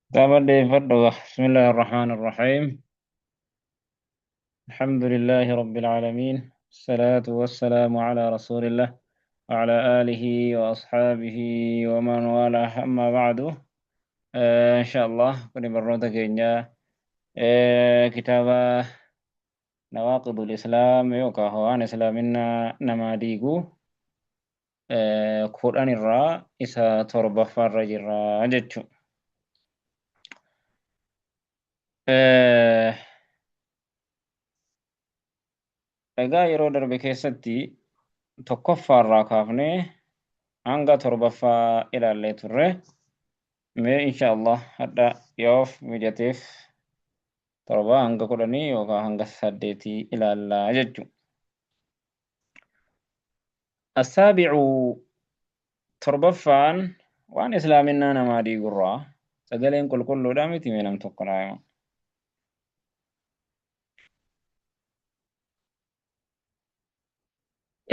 Kitaaba بسم الله الرحمن الرحيم. الحمد لله رب العالمين، الصلاة والسلام على رسول الله وعلى آله وأصحابه ومن والاه. أما بعد، إن شاء الله كل مرة كينيا كتاب نواقض الإسلام يوكا هو عن إسلامنا نما ديقو قرآن الرا إسا تربة فرج الرا جتشو. Egaa yeroo darbe keessatti tokkoffaa irraa kaafnee hanga torbaffaa ilaallee turre. Mee insha Allah hadha yoof mijateef 7 hanga 10 yookaan hanga 8 ilaallaa jechuudha. Assaabi'u torbaffaan waan islaaminaa namaa diigurraa sagaleen qulqulluudha miti mee nam tokko naa hima.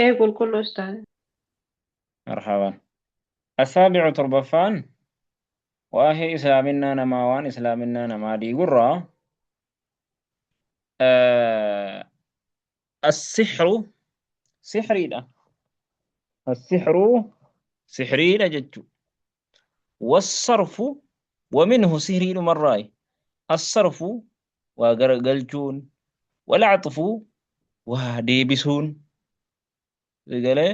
Ee qulqulluu ustaaz. Marhaban. Assaabi'u torbaffaan waa'ee islaaminaa namaa waan islaaminaa namaa diigurraa assixru sixriidha. Assixru sixriidha jechuudha. Wassarfu waminhu sihriidhumarraayi. Assarfu waa garagalchuun, wal'axfu waa deebisuun. Galee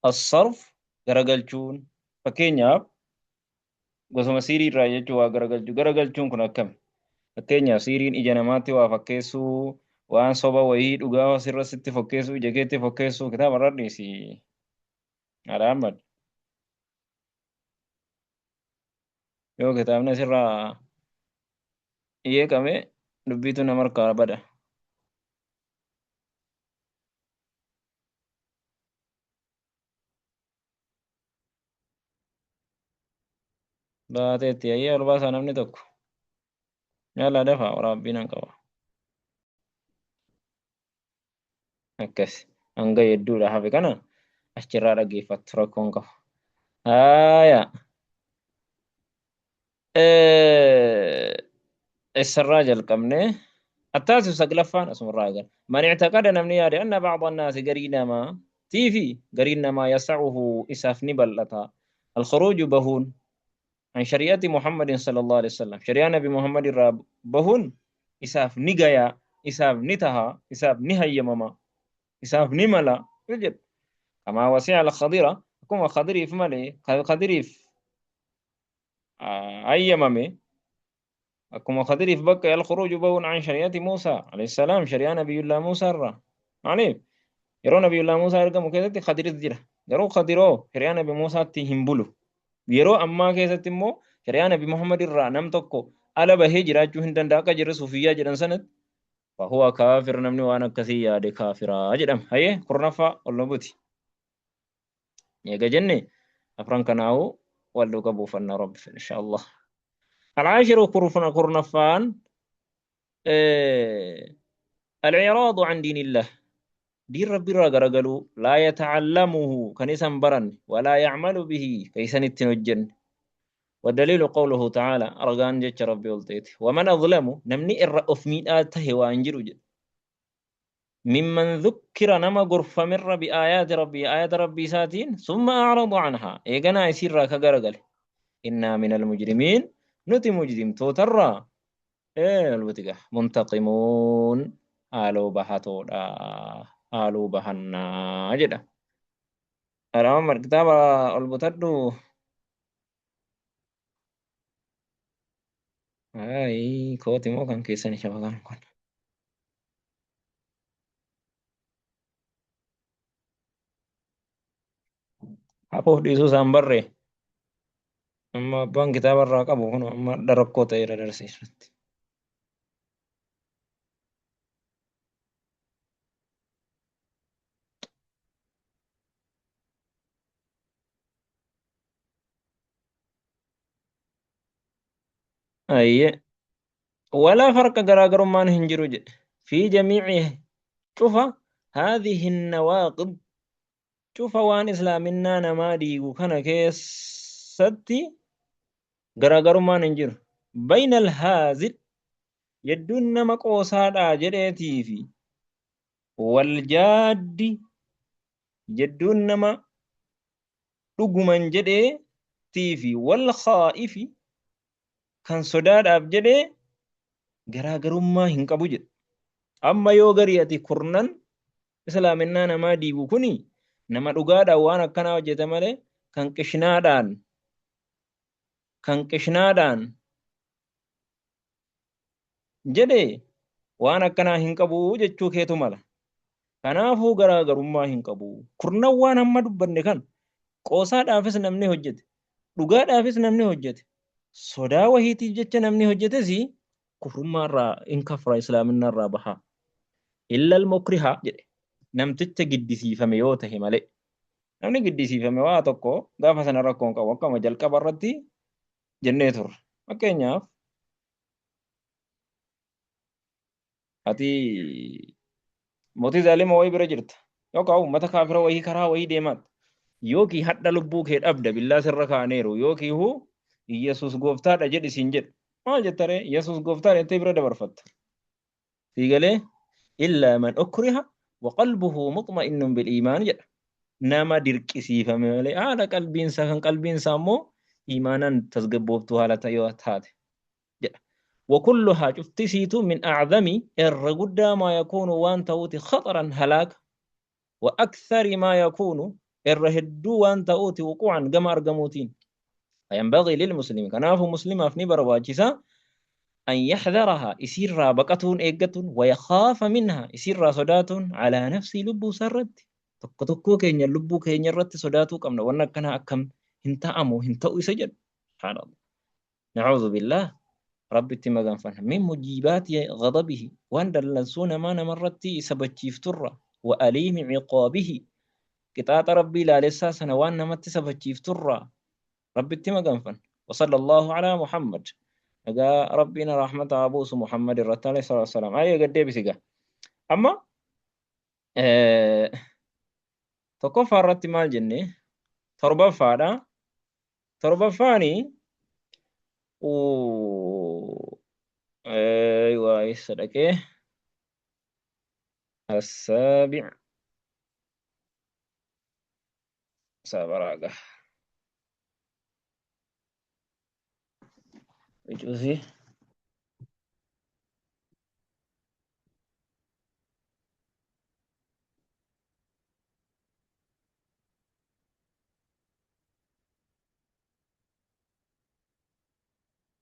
assarf garagalchuun fakkeenyaaf gosuma siirii irraa jechuun waa garagalchuu. Garagalchuun kun akkami? Fakkeenyaaf siiriin ija namaatti waa fakkeessuu, waan soba wayii dhugaa sirra sitti fakkeessuu, ija keetti fakkeessuu kitaaba irra dhiisi. Haadha Ahmad. Yoo kitaabni asirraa yeeqame dubbiitu nama harkaa bada. Baateetti ayyee ol baasaa namni tokko. Yaalaa dafaa waraabbii nan qaba. Akkas hanga hedduudha hafe kana achirraa dhaggeeffattu rakkoon qabu. Haaya. Eessarraa jalqabne? Attaasisu saglaffaan asumarraa eegala. Man ictaqada namni yaade anna ba'da annaasi garii namaa tiifi gariin namaa yasa'uhu isaaf ni bal'ata. Alkhuruuju bahuun an shari'ati Muhammadin sallallahu alaihi wasallam shari'aa nabi Muhammad irraa bahuun isaaf ni gayaa, isaaf ni taha, isaaf ni hayyamama, isaaf ni mala jedhu. Kamaa wasi'a al-khadira akkuma khadiriif malee khadiriif hayyamame akkuma khadiriif bakka al-khuruuju bahuun an shari'ati Muusaa alayhi salaam shari'aa nabiyullaa Muusaa irraa. Maaliif yeroo nabiyullaa Muusaa ergamu keessatti khadiris jira, garuu khadiroo shari'aa nabi Muusaatti hin bulu. Yeroo ammaa keessatti immoo shari'aa nabi Muhammad irraa nam tokko ala bahee jiraachuu hin danda'a akka jirri suufiyyaa jedhan sanatti. Fahuwa kaafir, namni waan akkasii yaade kaafiraa jedhama. Hayyee, kurnaffaa ol nu buti. Eega jenne afran kanaa'u wal duuka buufanna rabbi insha Allah. Alcaashiru kurnaffaan al-i'raadu an diinillah diin rabbi irraa garagaluu, laa yata'allamuhu kan isan baranne, walaa ya'malu bihi kan isan ittiin hojjenne. ودليل قوله تعالى رغان جتش ربي olteeti ومن أظلم namni irra of miidhaa tahe waan jiru jedhe ممن ذكر nama gorfamerra بآيات ربي آيات ربي ساتين ثم أعرض عنها eeganaa isiirraa ka garagale إنا من المجرمين nuti mujrimtootarraa olbutiga منتقمون haaloo bahatoodha, haaloo bahannaa jedha. Araamar kitaaba ol butadhu. Ay, kooti moo kan keessan shabakaan kun. Hafuuf dhiisuu isaan barree. Amma abbaan kitaaba irraa qabu kun amma rakkoo ta'eera darsiisatti. Ayyee. Walaa farqa garaagarummaan hin jiru jedhe. Fi jamiici cufa haadhihi nawaaqid cufa waan islaaminaa namaa diigu kana keessatti garaagarummaan hin jiru. Bayna alhaazil yedduun nama qoosaadhaa jedheetii fi waljaaddi jedduun nama dhuguman jedhee tii fi wal khaa'ifi kan sodaadhaaf jedhee garaagarummaa hin qabu jedhe. Amma yoo garii ati kurnan islaaminnaa namaa diigu kuni nama dhugaadhaan waan akkanaa hojjete malee kan qishnaadhaan jedhe waan akkanaa hin qabu jechuu keetu mala. Kanaafuu garaagarummaa hin qabu. Kurnan waan amma dubbanne kan qoosaadhaafis namni hojjete, dhugaadhaafis namni hojjete, sodaa wahiitiif jecha namni hojjetes kufrummaa irraa in kafra islaaminaa irraa baha. Illal mukriha jedhe namticha giddisiifame yoo tahe malee. Namni giddisiifame waa tokko gaafa sana rakkoo hin qabu akkuma jalqaba irratti jennee turre. Fakkeenyaaf ati mootii zaalima wayii bira jirta yookaan uummata kaafira wayii karaa wayii deemaat yookiin hadha lubbuu kee dhabda billaa sirra kaa'aniiru yookiin huu Iyyasuus gooftaadha jedhi siin jedhu. Maal jetta ree? Iyyasuus gooftaadha jettee bira dabarfatta. Sii galee illaa man ukriha wa qalbuhu mutma'innun bil iimaan jedha. Nama dirqisiifame malee haala qalbiinsaa kan qalbiinsaa immoo iimaanaan tasgabbooftuu haala yoo taate jedha. Wa kulluhaa cufti isiitu min a'zami irra guddaa maa yakuunu waan ta'uuti khaxaran halaaka wa akthari maa yakuunu irra hedduu waan ta'uuti wuquu'an gama argamuutiin. Fayanbagii lilmuslimi kanaafuu muslimaaf ni barbaachisa an yaxdarahaa isiirraa baqatuun eeggatuun wa yakhaafa minhaa isiirraa sodaatuun calaa nafsii lubbuu isaa irratti tokko tokkoo keenya lubbuu keenya irratti sodaatuu qabna wanni akkanaa akkam hin ta'amu hin ta'u isa jedhu subhaanallah. Na'uudhu billaah Rabbitti maganfanna. Min mujiibaati ghadabihi waan dallansuu namaa namarratti sabachiifturra wa aliimi ciqaabihi qixaaxa Rabbii laalessaa sana waan namatti sabachiifturra Rabbitti maganfanna. Wa sallallahu alaa Muhammad. Nagaa Rabbiin rahmata haa buusu Muhammad irratti alayhi salaatu wassalaam. Ayyee gad deebisi gaa. Amma tokkoffaa irratti maal jenne torbaffaadha. Torbaffaani waa eessa dhaqee assaabi' sabaraaga icuusi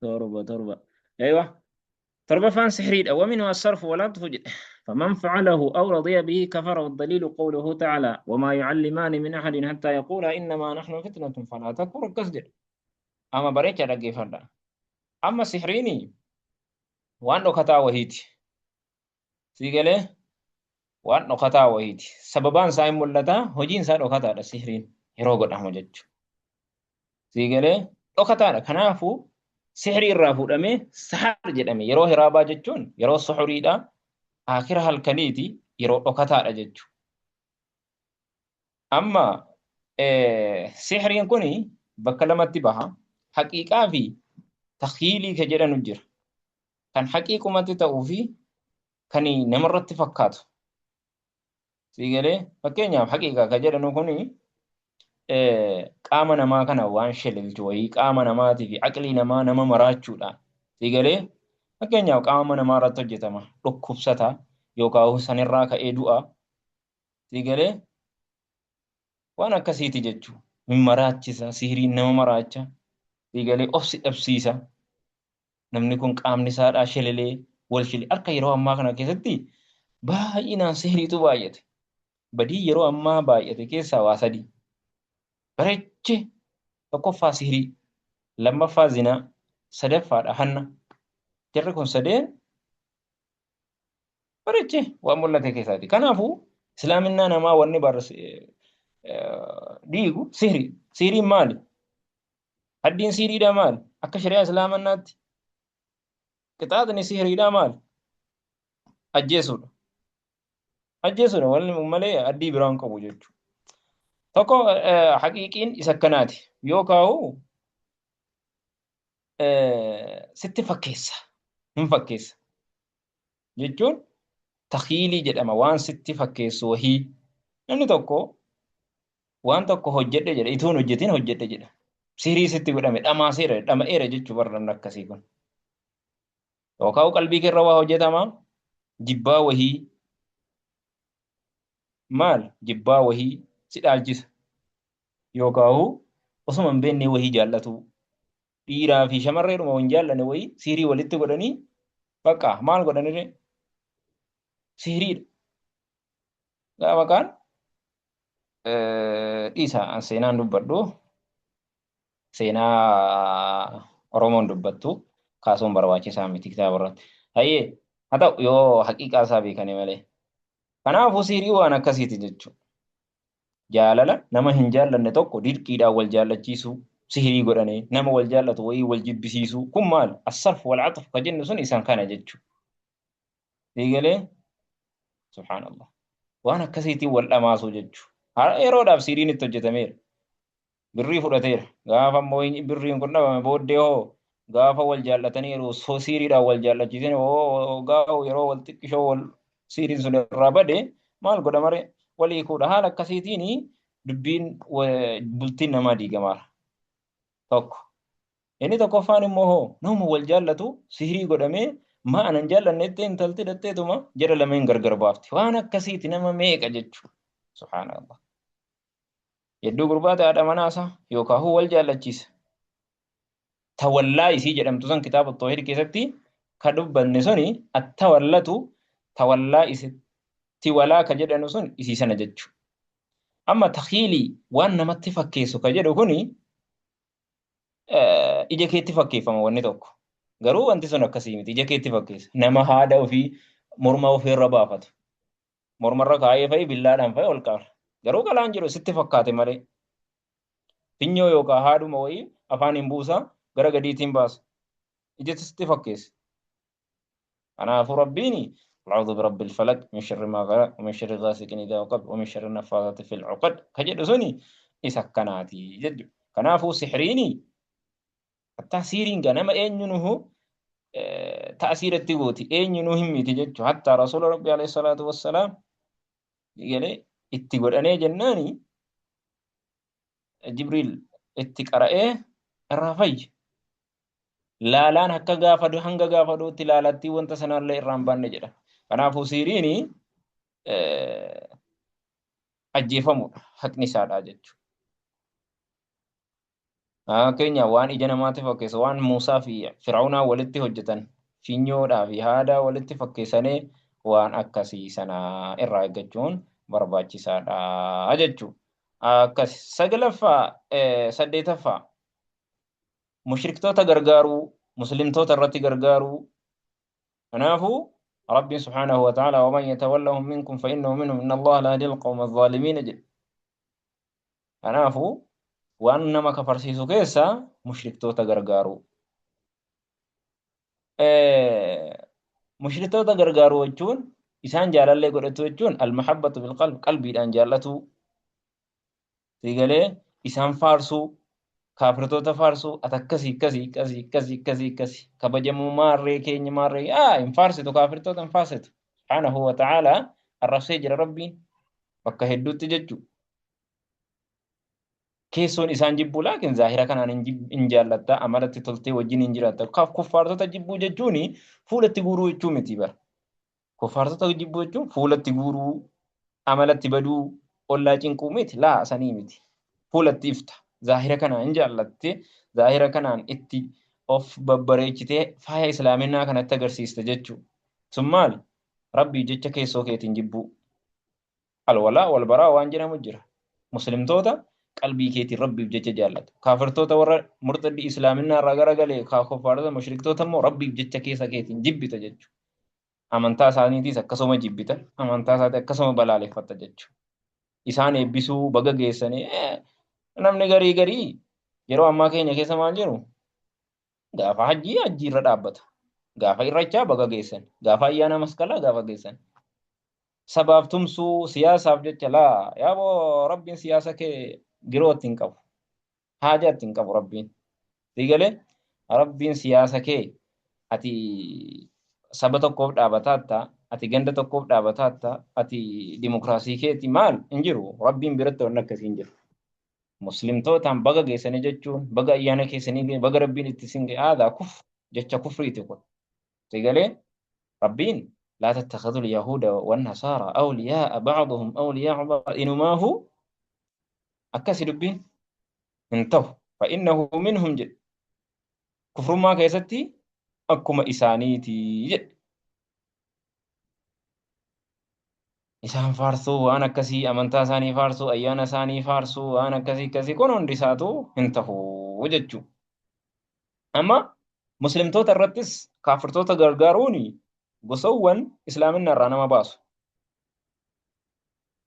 Torba torba. Aywa. Torbaffaan sihriidha. ومنها الصرف والعطف jedhe. فمن فعله أو رضي به كفر والدليل قوله تعالى وما يعلمان من أحد حتى يقولا إنما نحن فتنة فلا تكفر akkas jedhe. Amma bareecha dhaggeeffadha. Amma sihriini waan dhokataa wahiiti. Sii galee waan dhokataa wahiiti. Sababaan isaa hin mul'ata, hojiin isaa dhokataadha sihriin yeroo godhamu jechuudha. Sii galee dhokataadha. Kanaafuu sihrii irraa fuudhamee sahar jedhame yeroo hiraabaa jechuun yeroo suhuriidha. Akira halkaniiti yeroo dhokataadha jechuudha. Amma sihriin kun bakka lamatti baha. Haqiiqaa fi takhiilii ka jedhanu jira. Kan haqiiqumatti ta'uu fi kan namarratti fakkaatu. Sii galee fakkeenyaaf haqiiqa ka jedhanu kun qaama namaa kana waan shelelchu wayii qaama namaatii fi aqlii namaa nama maraachuudha. Sii galee fakkeenyaaf qaama namaa irratti hojjetama dhukkubsata yookaan sanirraa ka'ee du'a. Sii galee waan akkasiiti jechuudha. Hin maraachisa sihiriin nama maraacha. Sii galee obsi dhabsiisa. Namni kun qaamni isaadhaa shelelee wal shele akka yeroo ammaa kana keessatti baay'inaan sihiriitu baay'ate. Badii yeroo ammaa baay'ate keessaa waa sadii. Bareeche tokkoffaa sihirii, lammaffaa zinaa, sadaffaadha hanna. Jarri kun sadeen bareeche waan mul'ate keessaati. Kanaafuu islaaminaa namaa wanni diigu sihirii. Sihiriin maali? Haddiin sihiriidhaa maali? Akka shari'aa islaamannaatti qixaaxni sihiriidhaa maali? Ajjeesuudha. Ajjeesuudha wanni malee addii biraa hin qabu jechuudha. Tokko haqiiqiin isa akkanaati. Yoo kaa'u Sitti fakkeessa. Hin fakkeessa. Jechuun takhiilii jedhama waan sitti fakkeessu wahii. Namni tokko waan tokko hojjedhe jedha ituun hojjetin hojjedhe jedha. Sihirii sitti godhame dhamaaseera dhama'eera jechuu bara namni akkasii kun. Yookaan qalbii keerra waa hojjetama jibbaa wahii maal jibbaa wahii si dhaalchisa. Yookaan osuma hin beekne wahii jaallatuu. Dhiiraa fi shamarreedhuma hin jaallanne wayii sihirii walitti godhanii bakka maal godhaniree sihiriidha. Gaafa kaan dhiisa an seenaan dubbadhu seenaa Oromoon dubbattu kaasuun barbaachisaa miti kitaaba irratti. Hayyee haa ta'u yoo haqiiqaa isaa beekanii malee. Kanaafuu sihirii waan akkasiiti jechuudha. Jaalala nama hin jaallanne tokko dirqiidhaan wal jaallachiisuu, sihirii godhanii nama wal jaallatu wayii wal jibbisiisuu kun maal? As-sarf wal axf ka jennu sun isaan kana jechuudha. Eegalee subhaanallah. Waan akkasiitiin wal dhamaasuu jechuudha. Yeroodhaaf sihiriin itti hojjetameera. Birrii fudhateera. Gaafa immoo birriin kun dhabame booddee hoo gaafa wal jaallatanii yeroo siiriidhaan wal jaallachiisan hoo gaafa yeroo wal xiqqishoo wal siiriin sun irraa bade maal godha maree wal hiikuudha. Haala akkasiitiin dubbiin bultiin namaa diigamaara. Tokko. Inni tokkoffaan immoo hoo nama wal jaallatu sihirii godhamee maa anan jaallanne jettee intalti dhatteetuma jara lameen gargar baafti. Waan akkasiiti nama meeqa jechuudha. Subhaanallah. Hedduu gurbaata haadha manaa isaa yookaan huu wal jaallachiisa. Tawallaa isii jedhamtu san kitaaba Tawhiid keessatti ka dubbanne suni attawallatu tawallaa isi tiwalaa ka jedhanu sun isii sana jechu. Amma takhiilii waan namatti fakkeessu ka jedhu kuni ija keetti fakkeeffama wanni tokko. Garuu wanti sun akkasii miti ija keetti fakkeessa. Nama haada ofii morma ofii irra baafatu. Mormarra kaa'ee fa'i billaadhaan fa'i ol qaala. Garuu qalaan jiru sitti fakkaate malee. Finyoo yookaan haadhuma wayii afaan hin buusaa gara gadiitiin baasa. Ijatti sitti fakkeesse. Kanaafuu Rabbiin A'uudhu birabbil falaq min sharri maa khalaq wa min sharri ghaasiqin idhaa waqab wa min sharri naffaasaati fil uqad ka jedhu suni isa akkanaati jedhu. Kanaafuu sihriini Hattaa siiriin gaa nama eenyunuhu ta'asiira itti gooti eenyunuu hin miti jechu hattaa rasuula rabbi alayhi salaatu wassalaam galee itti godhanee jennaani Jibriil itti qara'ee irraa fayye. Laalaan akka gaafa hanga gaafa duutti laalattii wanta sanaallee irraa hin baanne jedha. Kanaafuu siiriini ajjeefamuudha haqni isaadha jechuudha. Fakkeenya waan ija namaatti fakkeessu waan Muusaa fi Fir'aunaa walitti hojjetan finyoodhaa fi haadaa walitti fakkeessanii waan akkasii sana irraa eeggachuun barbaachisaadha jechuudha. Akkas saglaffaa saddeetaffaa mushriktoota gargaaruu muslimtoota irratti gargaaruu. Kanaafuu Rabbiin subhaanahu wa ta'ala waman yatawallahum minkum fa innahu minhum inna Allaha laa yahdil qawma adh-dhaalimiin jedhe. Kanaafuu waan nama kafarsiisu keessaa mushriktoota gargaaruu. Mushriktoota gargaaruu jechuun isaan jaalallee godhatu jechuun almahabbatu bilqalb qalbiidhaan jaallatuu siigalee isaan faarsuu kaafirtoota faarsuu ati akkasii akkasii akkasii akkasii akkasii akkasii kabajamuu maarree keenya maarree aa hin faarsitu kaafirtoota hin faarsitu subhaanahu wa ta'aalaa arrabsee jira rabbiin bakka hedduutti jechuudha. Keessoon isaan jibbuu laakiin zaahira kanaan hin jaallatta amalatti toltee wajjin hin jiraatta. Kuffaartota jibbuu jechuun fuulatti guuruu jechuu miti bara. Kuffaartota jibbuu jechuun fuulatti guuruu, amalatti baduu, ollaa cinquu miti laa sanii miti. Fuulatti ifta. Zaahira kanaan hin jaallatte, zaahira kanaan itti of babbareechitee faaya islaaminaa kanatti agarsiista jechuudha. Sun maali? Rabbii jecha keessoo keetiin jibbuu. Alwalaa walbaraa waan jedhamu jira. Muslimtoota qalbii keetiin Rabbiif jecha jaallatu. Kaafirtoota warra murtaddi islaaminaa irraa garagale kuffaarota mushriktoota immoo Rabbiif jecha keessa keetiin jibbita jechuudha. Amantaa isaaniitiis akkasuma jibbita. Amantaa isaatii akkasuma balaaleffatta jechuudha. Isaan eebbisuu baga geessanii namni garii garii yeroo ammaa keenya keessa maal jiru gaafa hajjii hajjii irra dhaabbata. Gaafa irrachaa baga geessan. Gaafa ayyaana masqalaa gaafa geessan. Sabaaf tumsuu siyaasaaf jecha laa yaaboo rabbiin siyaasa kee giroo ittiin qabu. Haajaa ittiin qabu rabbiin. Siigalee Rabbiin siyaasa kee ati saba tokkoof dhaabataatta, ati ganda tokkoof dhaabataatta, ati dimokiraasii keeti maal hin jiru. Rabbiin biratti wanni akkasii hin jiru. Muslimtootaan baga geessanii jechuun baga ayyaana keessanii ga'e, baga Rabbiin itti isin ga'e, aadaa kufr jecha kufriiti kun. Sigalee Rabbiin laa tattakhidul yahuuda wan nasaara awliyaa'a ba'duhum awliyaa'u ba'd inumaahu akkasi dubbiin hin ta'u. Fa'innahu minhum jedhe. Kufrummaa keessatti akkuma isaaniiti jedhe. Isaan faarsuu waan akkasii, amantaa isaanii faarsuu, ayyaana isaanii faarsuu, waan akkasii akkasii kun hundi isaatu hin tahu jechuu. Amma muslimtoota irrattis kaafirtoota gargaaruun gosawwan islaaminna irraa nama baasu.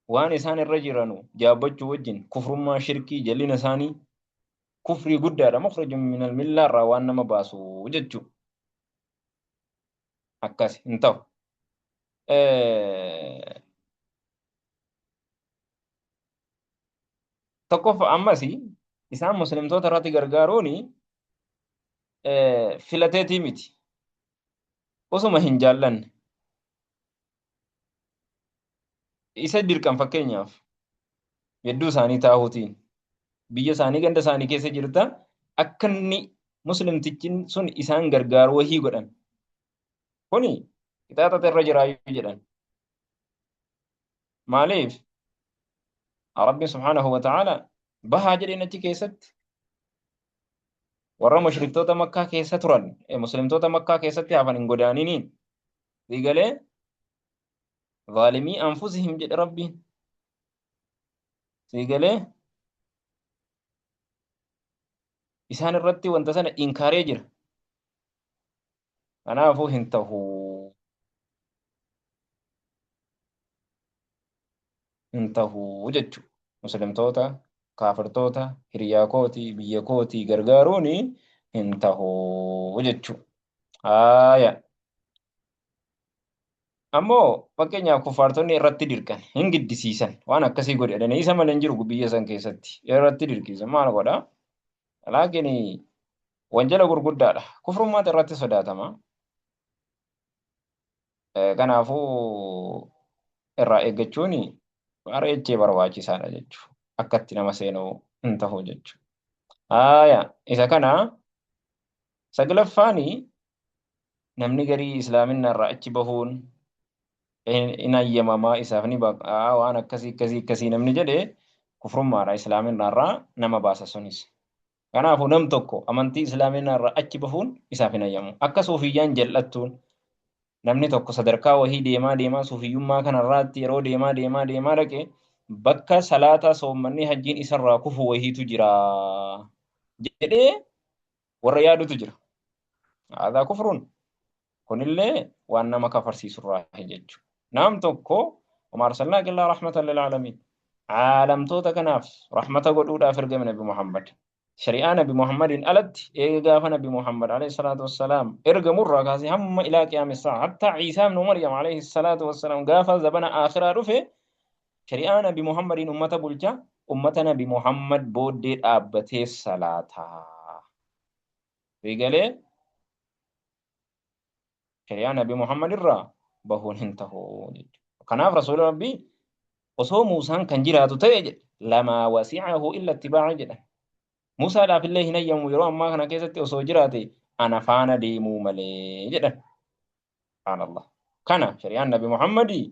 Waan isaan irra jiranu jaabbachuu wajjin kufrummaa, shirkii, jallina isaanii kufrii guddaadha, mukhrijun minal millaa irraa waan nama baasu jechuu. Akkas hin ta'u. Tokkoffaa ammas isaan muslimtoota irratti gargaaruun filateetii miti. Osuma hin jaallanne. Isa dirqan, fakkeenyaaf hedduu isaanii taahuutiin biyya isaanii ganda isaanii keessa jirta, akka inni muslimtichi sun isaan gargaaru wahii godhan. Kuni qixaaxata irra jiraayyuu jedhan. Maaliif? Rabbiin subhaanahu wa ta'ala bahaa jedheen achi keessatti warra mushriktoota Makkaa keessa turan, muslimtoota Makkaa keessatti hafan hin godaaniniin. Siigalee zaalimii anfusihim jedhe Rabbiin. Siigalee isaan irratti wanta sana inkaaree jira. Kanaafuu hin tahu. Hin tahu jechuudha. Muslimtoota, kaafirtoota, hiriyaa kooti, biyya kooti gargaaruun hin tahu jechuudha. Haaya. Ammoo fakkeenyaaf kuffaartonni irratti dirqan, hin giddisiisan, waan akkasii godhi jedhanii, isa malee hin jiru biyya san keessatti irratti dirqisiisan, maal godha? Laakiin wanjala gurguddaadha. Kufrummaatu irratti sodaatama. Kanaafuu irraa eeggachuun bareechee barbaachisaadha jechuudha. Akkatti nama seenuu hin tahu jechuudha. Haaya, isa kana saglaffaani namni garii islaaminna irraa achi bahuun in hayyamamaa, isaaf ni baqa, waan akkasii akkasii akkasii namni jedhe kufrummaadha, islaaminna irraa nama baasa sunis. Kanaafuu nam tokko amantii islaaminna irraa achi bahuun isaaf hin hayyamu. Akka suufiyyaan jal'attuun namni tokko sadarkaa wahii deemaa deemaa suufiyyummaa kanarraatti yeroo deemaa deemaa deemaa dhaqe bakka salaataa, soommanni, hajjiin isarraa kufu wahiitu jira jedhee warra yaadutu jira. Haadhaa kufruun kunillee waan nama kafarsiisurraa jechuudha. Nam tokko وما أرسلناك إلا رحمة للعالمين. Caalamtoota kanaaf rahmata godhuudhaaf ergame Nabi Muhammad. Shari'aa Nabi Muhammadiin alatti eega gaafa Nabi Muhammad alayhi salaatu wassalaam ergamurraa kaasee hamma ilaa qiyaami sa'a, hatta Ciisaa ibnu Maryam alayhi salaatu wassalaam gaafa zabana aakhiraa dhufe, shari'aa Nabi Muhammadiin ummata bulcha, ummata Nabi Muhammad booddee dhaabbatee salaataa. Eegalee shari'aa Nabi Muhammad irraa bahuun hin tahu jechuudha. Kanaaf Rasuula Rabbii osoo Muusaan kan jiraatu ta'e jedhe, lamaa wasi'ahu illa ittibaa'i jedhan. Muusaadhaaf illee hin hayyamu yeroo ammaa kana keessatti osoo jiraate ana faana deemuu malee jedhan. Subhaanallah. Kana shari'aan Nabi Muhammadii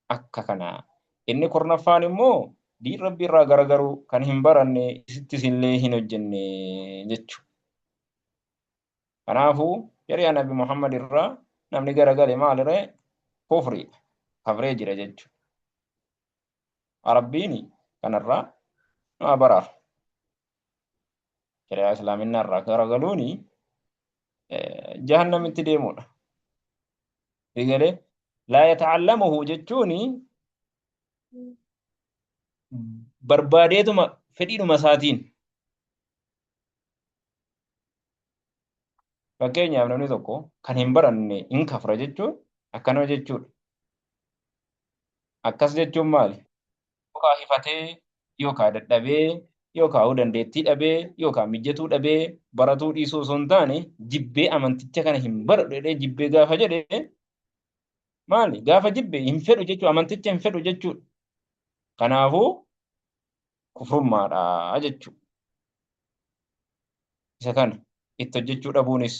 akka kana. Inni kurnaffaan immoo diin Rabbii irraa garagaruu kan hin baranne isittis illee hin hojjenne jechuudha. Kanaafuu shari'aa Nabi Muhammad irraa namni garagale maaliree? Kufriidha. Kafree jira jechuudha. Rabbiin kanarraa nama baraaru. Shari'aa Islaaminaa irraa garagaluun jahannamitti deemuudha. Egalee laa yata'allamuhu jechuun barbaadeetuma fedhiidhuma isaatiin. Fakkeenyaaf namni tokko kan hin baranne hin kafra jechuun akkana jechuudha. Akkas jechuun maali? Yookaan hifatee yookaan dadhabee Yookaan dandeettii dhabee yookaan mijatuu dhabee baratuu dhiisuu osoo hin taane, jibbee amanticha kana hin baradhu jedhee jibbee gaafa jedhe, maali gaafa jibbe hin fedhu jechuudha, amanticha hin fedhu jechuudha. Kanaafuu kufrummaadha jechuudha. Isa kana itti hojjechuu dhabuunis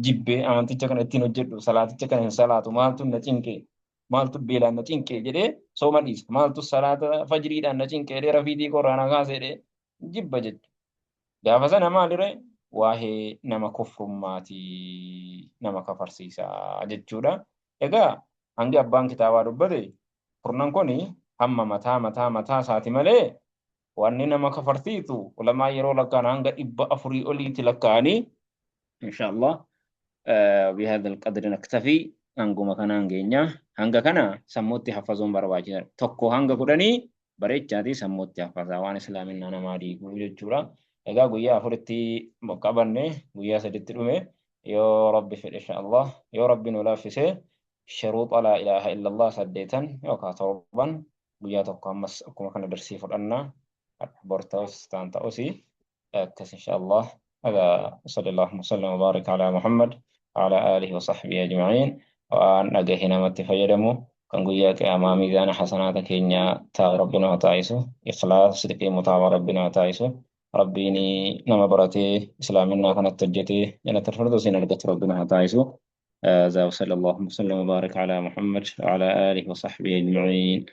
jibbee amanticha kana ittiin hojjedhu, salaaticha kana hin salaatu, maaltu na cinqe, maaltu beelaan na cinqe jedhee sooma dhiisa, maaltu salaata fajriidhaan na cinqe jedhee rafiitii qorraa na kaase jedhee jibba jechuudha. Gaafa sana maalire waa'ee nama kufrummaati, nama kafarsiisaa jechuudha. Egaa hangi abbaan kitaabaa dubbate kurnan kun hamma mataa mataa mataa isaati malee, wanni nama kafarsiisu ulamaa yeroo lakkaan hanga 400 oliitti lakkaa'anii. Inshallah, bihadha alqadri naktafi, hanguma kanaan geenya. Hanga kana sammuutti haffazuun barbaachisaadha. 1 hanga 10 bareechaatii sammuutti haffasaa, waan islaaminaa namaa diiguu jechuudha. Egaa guyyaa 4tti qabanne, guyyaa 3tti dhume. Yoo Rabbi fedhe, inshallah, yoo Rabbi nu laaffise, shuruuxa laa ilaaha illallah saddeetan yookaan torban guyyaa tokko ammas akkuma kana darsii fudhanna, bor ta'us taan ta'us akkas, inshallah. هذا صلى الله وسلم وبارك على محمد وعلى آله وصحبه أجمعين. Waan dhagahe namatti fayyadamu, kan guyyaa qiyaamaa miizaana hasanaata keenya taa'u Rabbi nu taasisu. Ikhlaas, sidqii, mutaabaa Rabbi nu taasisu. Rabbiin nama baratee islaaminaa kanatti hojjetee jannata firdawsiin argatu Rabbi nu taasisu. هذا وصلى الله وسلم وبارك على محمد وعلى آله وصحبه أجمعين.